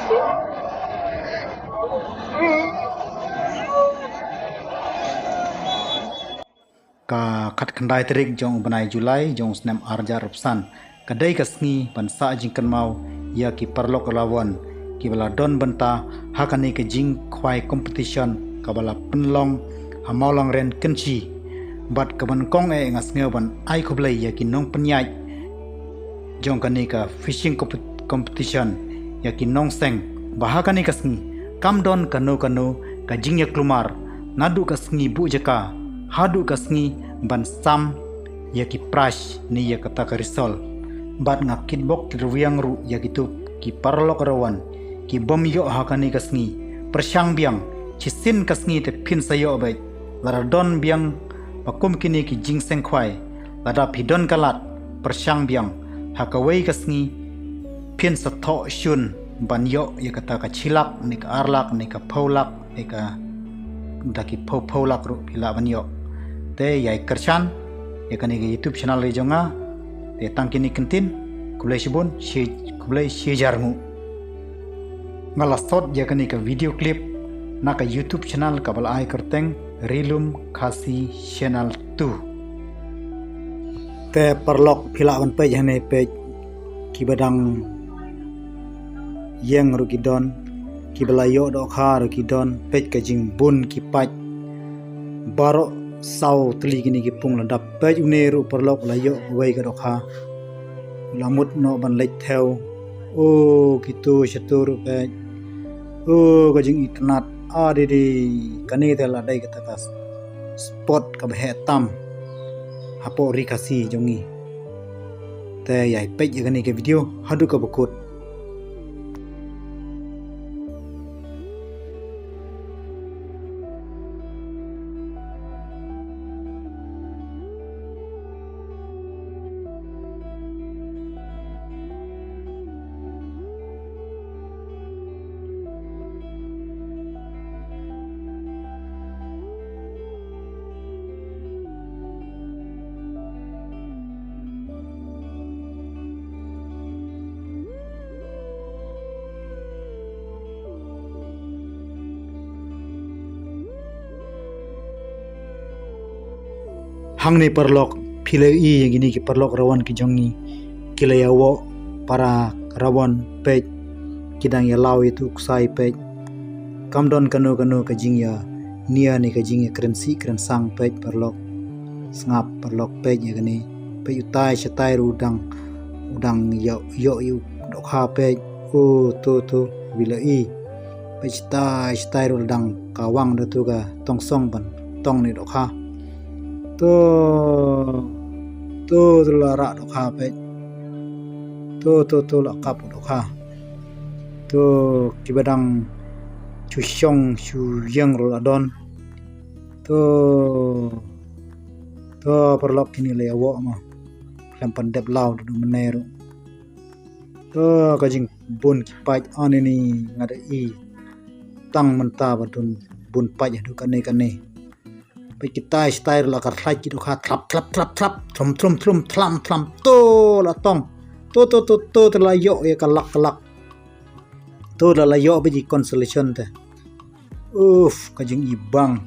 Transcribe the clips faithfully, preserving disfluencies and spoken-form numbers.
Ka khatkhyndai tarik jong u bnai July jong u snem arhajar arphew san ka dei ka sngi ban sah jingkynmaw ïa ki paralok Rawon kiba la don bynta ha kane ka jingkhwai competition kaba la pynlong ha Mawlangren Kynshi. Bad kaba nyngkong eh nga sngew ban ai khublei ïa ki nongpynïaid jong kane ka fishing comp-, competition ïa ki nongseng ba ha kane ka sngi kam don kano kano ka jingïaklumar naduh ka sngi buh jaka haduh ka sngi ban sam ïa ki prize ne ïa kata ka result. Bad nga kitbok kitrwiang ruh ïa kito ki paralok Rawon ki bym ïoh ha kane ka sngi, pyrshang biang shisien ka sngi te phin sa ïoh beit. Lada don biang ba kum kine ki jingseng khwai, lada phi don ka lad, pyrshang biang ha kawei ka sngi phin sa thoh shun ban ïoh ïa kata ka shilak ne ka arlak ne ka phew lak ne ka da ki phew phew lak ruh phi lah ban ïoh. Te ïai kyrshan ïa kane ka YouTube channel jong nga. Te tang kine ki ktien, khublei shibun, shi khublei shihajar nguh. Nga la sot ïa kane ka video clip na ka YouTube channel kaba la ai kyrteng Ri Lum Khasi Channel two. Te paralok phi lah ban peit hangne, peit kiba dang ïeng ruh ki don, kiba la ïoh dohkha ruh ki don, peit ka jingbun ki pait. Baroh saw tylli kine ki pung la dap, peit une ruh paralok la ïoh kawei ka dohkha. La mut noh ban leit thew. O, kito shato ruh peit. O, ka jingitynnad. A dei dei, kane te la dei kata ka sport kaba heh tam hapoh Ri Khasi jong ngi. Te ïai peit ïa kane ka video haduh kaba kut. Hangne paralok, phi la ïohi ïa kine ki paralok Rawon ki jong ngi, ki la ïa woh para Rawon, peit, ki dang ïa law ïa tu ksai, peit. Kam don kano kano ka jingïa nia ne ka jingïa kren sih kren sang, peit paralok. Sngap paralok, peit ïa kane. Peit utai shatai ruh u dang, u dang ïoh ïoh ïa u dohkha, peit. O to to, phi la ïohi. Peit shatai shatai ruh la dang kawang da tu ka tongsong ban tong ne dohkha. To to to la rah dohkha, peit. To to to la kap dohkha. To kiba dang shu shong shu ïeng ruh la don. To to paralok, kine la ïa woh ma. Khlem pan dep law da u mynne ruh. To ka jingbun ki pait, ani ni nga da ïohi tang mynta ba don bun pait haduh kane kane. Peit kitai shatai ruh la kyrthlait ki dohkha, thlap thlap thlap thlap, thlum thlum thlum, thlam thlam. To la tong. To to to to, to la ïoh ïa ka lak ka lak. To la la ïoh beit ki consolation te. Uf, ka jingibang.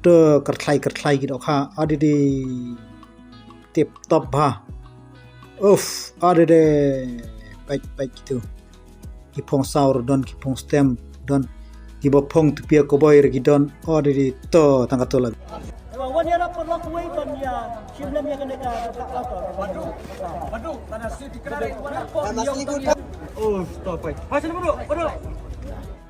To kyrthlai kyrthlai ki dohkha, a dei dei. Tip top bha. Uf, a dei dei. Peit peit kitu. Ki phong saw ruh don, ki phong stem don. Kiba phong tupia koboi ruh ki don. A dei dei, to tang kato la. Ewa, wan ïarap paralok kawei ban ïa shim lem ïa kane ka, ka, ka, ka. Oh, stop, wait. Ha, sini, bro, bro.